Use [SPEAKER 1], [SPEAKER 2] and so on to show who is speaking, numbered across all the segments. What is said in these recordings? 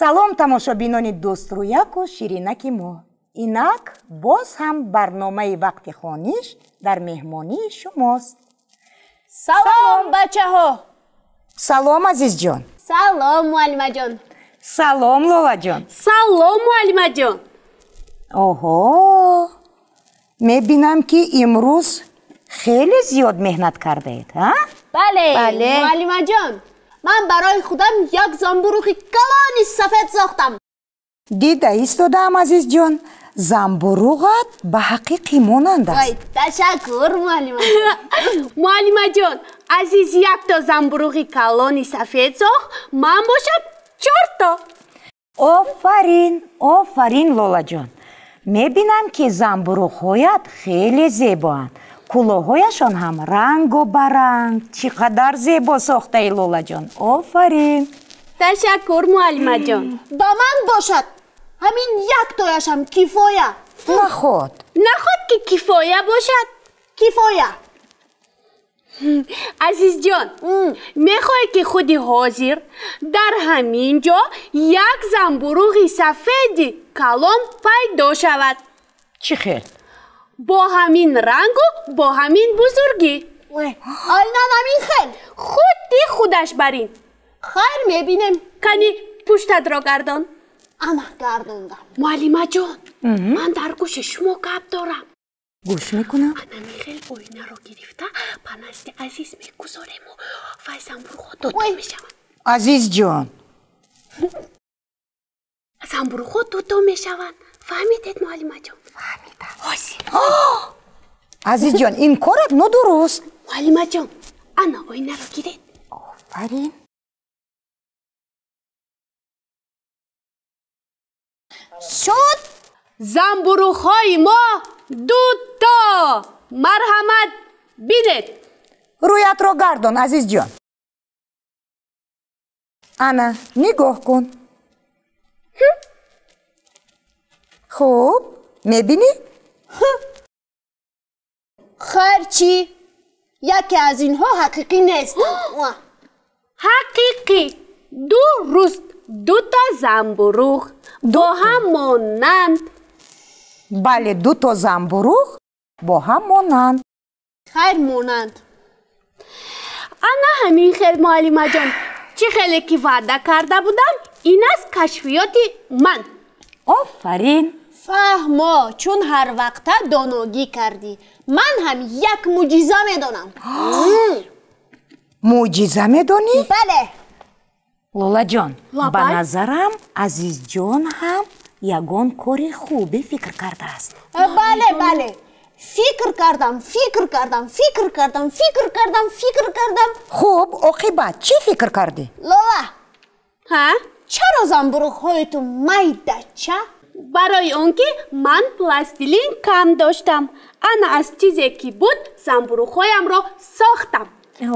[SPEAKER 1] Салом, тамошобинони дӯстрӯяку ширинаки мо. Инак боз ҳам барномаи вақти хониш дар меҳмонии шумост.
[SPEAKER 2] Салом, бачаҳо.
[SPEAKER 1] Салом, азизҷон.
[SPEAKER 2] Салом, муаллимаҷон.
[SPEAKER 1] Салом, Лолаҷон.
[SPEAKER 3] Салом, муаллимаҷон.
[SPEAKER 1] Оҳо, мебинам, ки имрӯз хеле зиёд меҳнат кардаед, а?
[SPEAKER 2] Бале, муаллимаҷон. Ман барои худам як замбуруғи калони сафед сохтам.
[SPEAKER 1] Дида истодаам, азизҷон, замбуруғат ба ҳақиқӣ монанд аст.
[SPEAKER 2] Ташаккур, муаллимаҷон.
[SPEAKER 3] Муаллимаҷон, Азиз якто замбуруғи калони сафед сохт, ман бошам чорто.
[SPEAKER 1] Офарин, офарин, Лолаҷон. Мебинам, ки замбуруғҳоят хеле зебоанд. Кулоҳҳояшон ҳам рангу баранг. Чӣ қадар зебо сохтаи, Лолаҷон. Офарин.
[SPEAKER 3] Ташаккур, муаллимаҷон.
[SPEAKER 2] Ба ман бошад ҳамин яктояшам кифоя.
[SPEAKER 1] Наход.
[SPEAKER 3] Наход, ки кифоя бошад?
[SPEAKER 2] Кифоя.
[SPEAKER 3] Азизҷон, мехоҳӣ, ки худи ҳозир дар ҳамин ҷо як замбуруғи сафеди калон пайдо шавад?
[SPEAKER 1] Чӣ хел?
[SPEAKER 3] Бо ҳамин рангу бо ҳамин бузургӣ.
[SPEAKER 2] Айнан ҳамин хел?
[SPEAKER 3] Худи худаш бар ин.
[SPEAKER 2] Хайр, мебинем.
[SPEAKER 3] Кани, пуштатро гардон.
[SPEAKER 2] Ана, гардондам.
[SPEAKER 3] Муаллимаҷон, ман дар гӯши шумо гап дорам.
[SPEAKER 1] Гӯш мекунам.
[SPEAKER 3] Анами хел оинаро гирифта ба назди Азиз мегузорему вай замбуруғҳо дуто мешаванд.
[SPEAKER 1] Азизҷон.
[SPEAKER 3] Замбуруғҳо дуто мешаванд. Фаҳмидед, муаллимаҷон?
[SPEAKER 1] Фаҳмидам.
[SPEAKER 3] Ҳозир.
[SPEAKER 1] Азизҷон, ин корат нодуруст.
[SPEAKER 3] Муаллимаҷон, ана оинаро гиред.
[SPEAKER 1] Офарин.
[SPEAKER 2] Шуд.
[SPEAKER 3] Замбуруғҳои мо дуто. Марҳамат, бинед.
[SPEAKER 1] Рӯятро гардон, азизҷон. Ана, нигоҳ кун. Хуб, мебинӣ?
[SPEAKER 2] Хайр, чӣ? Яке аз инҳо ҳақиқӣ нест.
[SPEAKER 3] Ҳақиқӣ. Дуруст, дуто замбуруғ бо ҳам монанд.
[SPEAKER 1] Бале, дуто замбуруғ бо ҳам монанд.
[SPEAKER 2] Хайр, монанд.
[SPEAKER 3] Ана ҳамин хел, муаллимаҷон. Чӣ хеле ки ваъда карда будам, ин аст кашфиёти ман.
[SPEAKER 1] Офарин.
[SPEAKER 2] Фаҳмо, чун ҳар вақта доногӣ кардӣ. Ман ҳам як мӯъҷиза медонам.
[SPEAKER 1] Мӯъҷиза медонӣ?
[SPEAKER 2] Бале.
[SPEAKER 1] Лолаҷон, ба назарам, Азизҷон ҳам ягон кори хубе фикр кардааст.
[SPEAKER 2] Бале, бале. Фикр кардам, фикр кардам, фикр кардам, фикр кардам, фикр кардам.
[SPEAKER 1] Хуб, оқибат чӣ фикр кардӣ?
[SPEAKER 2] Лола.
[SPEAKER 3] Ҳа?
[SPEAKER 2] Чаро замбуруғҳои ту майдача?
[SPEAKER 3] Барои он ки ман пластилин кам доштам. Ана аз чизе ки буд замбуруғҳоямро сохтам.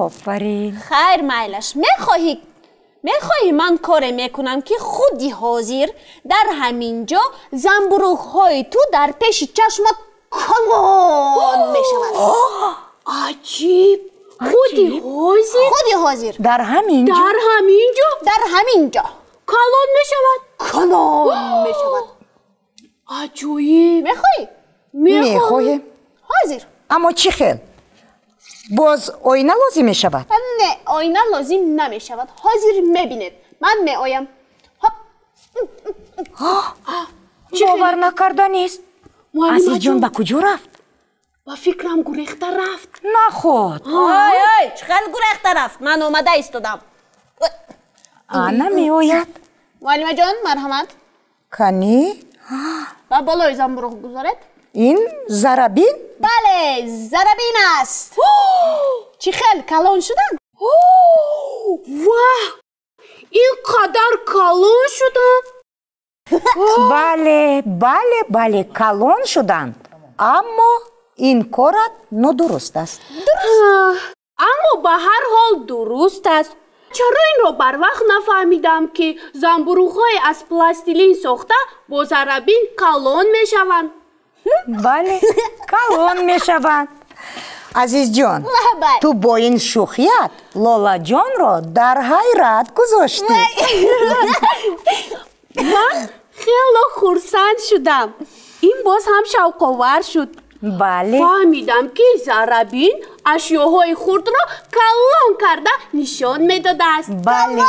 [SPEAKER 1] Офарин.
[SPEAKER 2] Хайр, майлаш, мехоҳӣ ман коре мекунам, ки худи ҳозир дар ҳамин ҷо замбуруғҳои ту дар пеши чашмат калон мешавад.
[SPEAKER 3] Аҷиб! Худи ҳозир?
[SPEAKER 2] Худи ҳозир.
[SPEAKER 1] Дар ҳамин ҷо?
[SPEAKER 3] Дар ҳамин ҷо?
[SPEAKER 2] Дар ҳамин ҷо.
[SPEAKER 3] Калон мешавад?
[SPEAKER 2] Калон мешавад.
[SPEAKER 3] Аҷоиб!
[SPEAKER 2] Мехоҳӣ?
[SPEAKER 1] Мехоҳем.
[SPEAKER 2] Ҳозир.
[SPEAKER 1] Аммо чӣ хел? Боз оина лозим мешавад?
[SPEAKER 2] Не, оина лозим намешавад. Ҳозир мебинед. Ман меоям.
[SPEAKER 1] Бовар накарданист. Азизҷон ба куҷо рафт?
[SPEAKER 3] Ба фикрам, гурехта рафт.
[SPEAKER 1] Наход.
[SPEAKER 2] Ой, ой, чӣ хел гурехта рафт? Ман омада истодам.
[SPEAKER 1] Ана меояд.
[SPEAKER 2] Муаллимаҷон, марҳамат.
[SPEAKER 1] Канӣ?
[SPEAKER 2] Ба болои замбуруғ гузоред.
[SPEAKER 1] Ин зарабин?
[SPEAKER 2] Бале, зарабин аст. Чӣ хел калон шуданд?
[SPEAKER 3] Ваҳ, ин қадар калон шуданд!
[SPEAKER 1] Бале, бале, бале, калон шуданд. Аммо ин корат нодуруст аст.
[SPEAKER 3] Аммо ба ҳар ҳол дуруст аст. Чаро инро барвақт нафаҳмидам, ки замбуруғҳои аз пластилин сохта бо зарабин калон мешаванд?
[SPEAKER 1] Бале, калон мешаванд. Азизҷон, ту бо ин шӯхият Лолаҷонро дар ҳайрат гузоштӣ.
[SPEAKER 3] Ман хеле хурсанд шудам. Ин боз ҳам шавқовар шуд.
[SPEAKER 1] Бале.
[SPEAKER 3] Фаҳмидам, ки заррабин ашёҳои хурдро калон карда нишон медодааст.
[SPEAKER 1] Бале.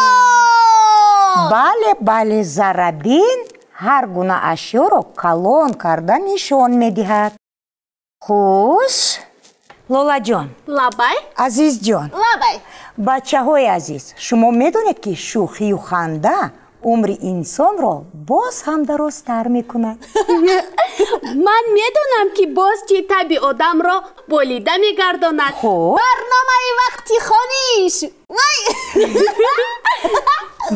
[SPEAKER 1] Бале, бале, заррабин ҳар гуна ашёро калон карда нишон медиҳад. Хуш, Лолаҷон.
[SPEAKER 3] Лабай.
[SPEAKER 1] Азизҷон.
[SPEAKER 2] Лабай.
[SPEAKER 1] Бачаҳои азиз, шумо медонед, ки шӯхию ханда умри инсонро боз ҳам дарозтар мекунад.
[SPEAKER 3] Ман медонам, ки боз чӣ таби одамро болида мегардонад.
[SPEAKER 1] Хуб.
[SPEAKER 2] Барномаи вақти хониш. Вай!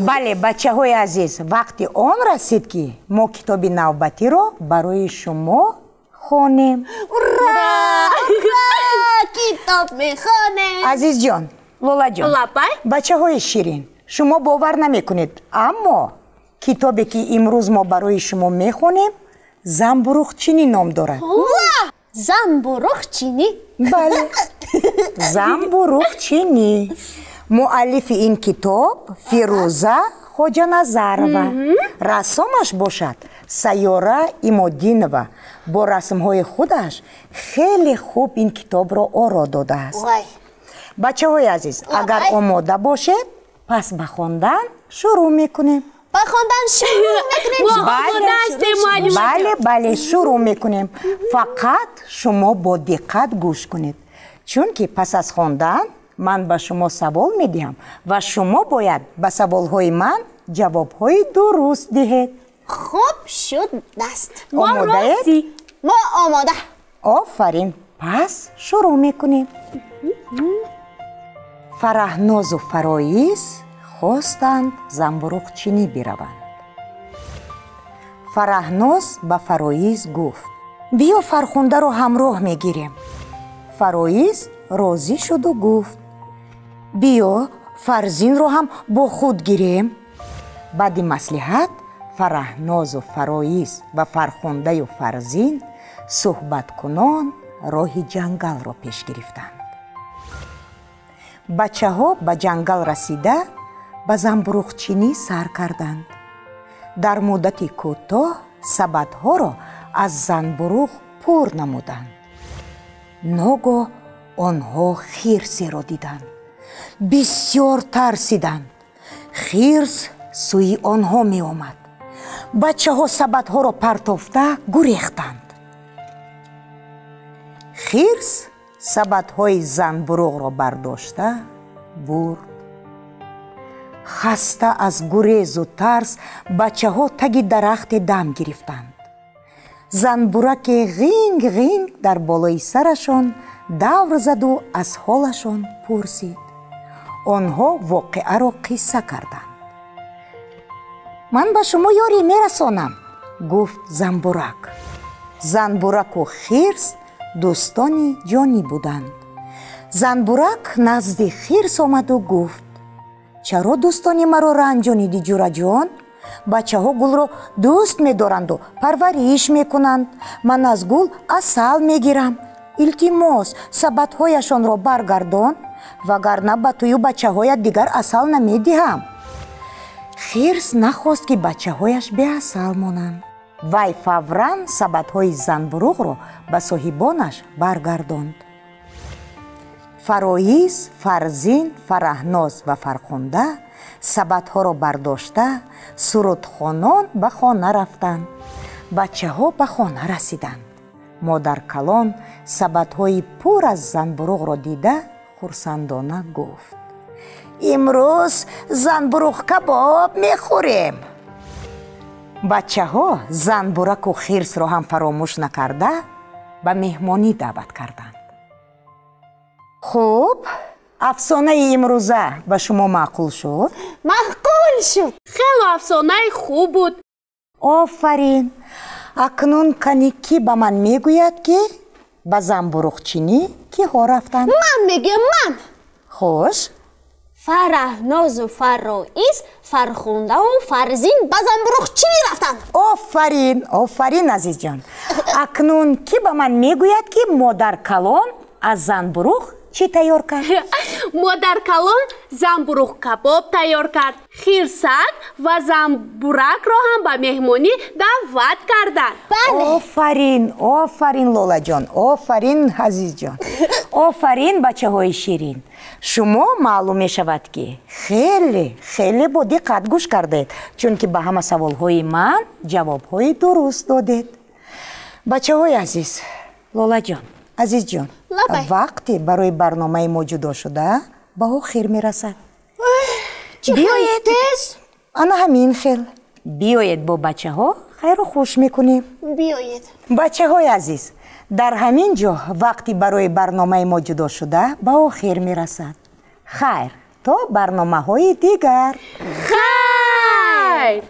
[SPEAKER 1] Бале, бачаҳои азиз, вақти он расид, ки мо китоби навбатиро барои шумо хонем.
[SPEAKER 2] Ура! Ура! Китоб мехонем.
[SPEAKER 1] Азизҷон, Лолаҷон.
[SPEAKER 3] Лабай.
[SPEAKER 1] Бачаҳои ширин, шумо бовар намекунед, аммо китобе, ки имрӯз мо барои шумо мехонем, Замбуруғчинӣ ном дорад.
[SPEAKER 2] Ва! Замбуруғчинӣ.
[SPEAKER 1] Бале, Замбуруғчинӣ. Муаллифи ин китоб Фирӯза Хоҷаназарова, рассомаш бошад Сайёра Имодинова. Бо расмҳои худаш хеле хуб ин китобро оро додааст.
[SPEAKER 2] Вай!
[SPEAKER 1] Бачаҳои азиз, агар омода бошед, пас ба хондан шурӯъ мекунем.
[SPEAKER 2] Ба хондан шурӯъ мекунем.
[SPEAKER 3] Мо омода ҳастем, муаллимаҷон.
[SPEAKER 1] Бале, бале, шурӯъ мекунем. Фақат шумо бо диққат гӯш кунед, чунки пас аз хондан ман ба шумо савол медиҳам ва шумо бояд ба саволҳои ман ҷавобҳои дуруст диҳед.
[SPEAKER 2] Хуб шуд даст.
[SPEAKER 3] Мо
[SPEAKER 1] Омодаед?
[SPEAKER 3] розӣ.
[SPEAKER 2] Мо омода.
[SPEAKER 1] Офарин, пас шурӯъ мекунем. Фараҳнозу Фароиз хостанд замбуруғчинӣ бираванд. Фараҳноз ба Фароиз гуфт: биё, Фархундаро ҳамроҳ мегирем. Фароиз розӣ шуду гуфт: биё, Фарзинро ҳам бо худ гирем. Баъди маслиҳат Фараҳнозу Фароиз ва Фархундаю Фарзин суҳбаткунон роҳи ҷангалро пеш гирифтанд. Бачаҳо ба ҷангал расида, ба замбуруғчинӣ сар карданд. Дар муддати кӯтоҳ сабадҳоро аз занбуруғ пур намуданд. Ногоҳ онҳо хирсеро диданд. Бисёр тарсиданд. Хирс сӯи онҳо меомад. Бачаҳо сабадҳоро партофта гурехтанд. Хирс сабадҳои занбуруғро бардошта бурд. Хаста аз гурезу тарс, бачаҳо таги дарахте дам гирифтанд. Занбураке ғинг ғинг дар болои сарашон давр заду аз ҳолашон пурсид. Онҳо воқеаро қисса карданд. Ман ба шумо ёрӣ мерасонам, гуфт занбурак. Занбураку хирс дӯстони ҷонӣ буданд. Занбурак назди хирс омаду гуфт: чаро дӯстони маро ранҷониди, ҷураҷон? Бачаҳо гулро дӯст медоранду парвариш мекунанд. Ман аз гул асал мегирам. Илтимос, сабадҳояшонро баргардон, вагарна ба тую бачаҳоят дигар асал намедиҳам. Хирс нахост, ки бачаҳояш беасал монанд. Вай фавран сабадҳои занбуруғро ба соҳибонаш баргардонд. Фароиз, Фарзин, Фараҳноз ва Фархунда сабадҳоро бардошта, сурудхонон ба хона рафтанд. Бачаҳо ба хона расиданд. Модаркалон сабадҳои пур аз занбуруғро дида, хурсандона гуфт: имрӯз занбуруғ кабоб мехӯрем. Бачаҳо занбураку хирсро ҳам фаромӯш накарда, ба меҳмонӣ даъват карданд. Хуб, афсонаи имрӯза ба шумо маъқул шуд?
[SPEAKER 2] Маъқул шуд.
[SPEAKER 3] Хеле афсонаи хуб буд.
[SPEAKER 1] Офарин. Акнун кани кӣ ба ман мегӯяд, ки ба замбуруғчинӣ киҳо рафтанд?
[SPEAKER 2] Ман мегӯям, ман.
[SPEAKER 1] Хуш.
[SPEAKER 2] Фараҳнозу Фароиз, Фархундаву Фарзин ба замбуруғчинӣ рафтанд.
[SPEAKER 1] Офарин, офарин, азизҷон. Акнун кӣ ба ман мегӯяд, ки модаркалон аз занбуруғ Чӣ тайёр кард?
[SPEAKER 3] Модаркалон замбуруғ кабоб тайёр кард. Хирсак ва замбуракро ҳам ба меҳмонӣ даъват карданд.
[SPEAKER 2] Бале.
[SPEAKER 1] Офарин, офарин, Лолаҷон, офарин, Азизҷон, офарин, бачаҳои ширин. Шумо маълум мешавад, ки хеле хеле бо диққат гӯш кардед, чунки ба ҳама саволҳои ман ҷавобҳои дуруст додед. Бачаҳои азиз, Лолаҷон, Азизҷон,
[SPEAKER 2] Лабай.
[SPEAKER 1] Вақте барои барномаи мо ҷудо шуда ба охир мерасад.
[SPEAKER 2] Чӣ
[SPEAKER 1] Биёед.
[SPEAKER 2] Тез.
[SPEAKER 1] Ана ҳамин хел, биёед, бо бачаҳо хайру хуш мекунем.
[SPEAKER 2] Биёед.
[SPEAKER 1] Бачаҳои азиз, дар ҳамин ҷо вақти барои барномаи мо ҷудо шуда ба охир мерасад. Хайр, то барномаҳои дигар.
[SPEAKER 3] Хайр.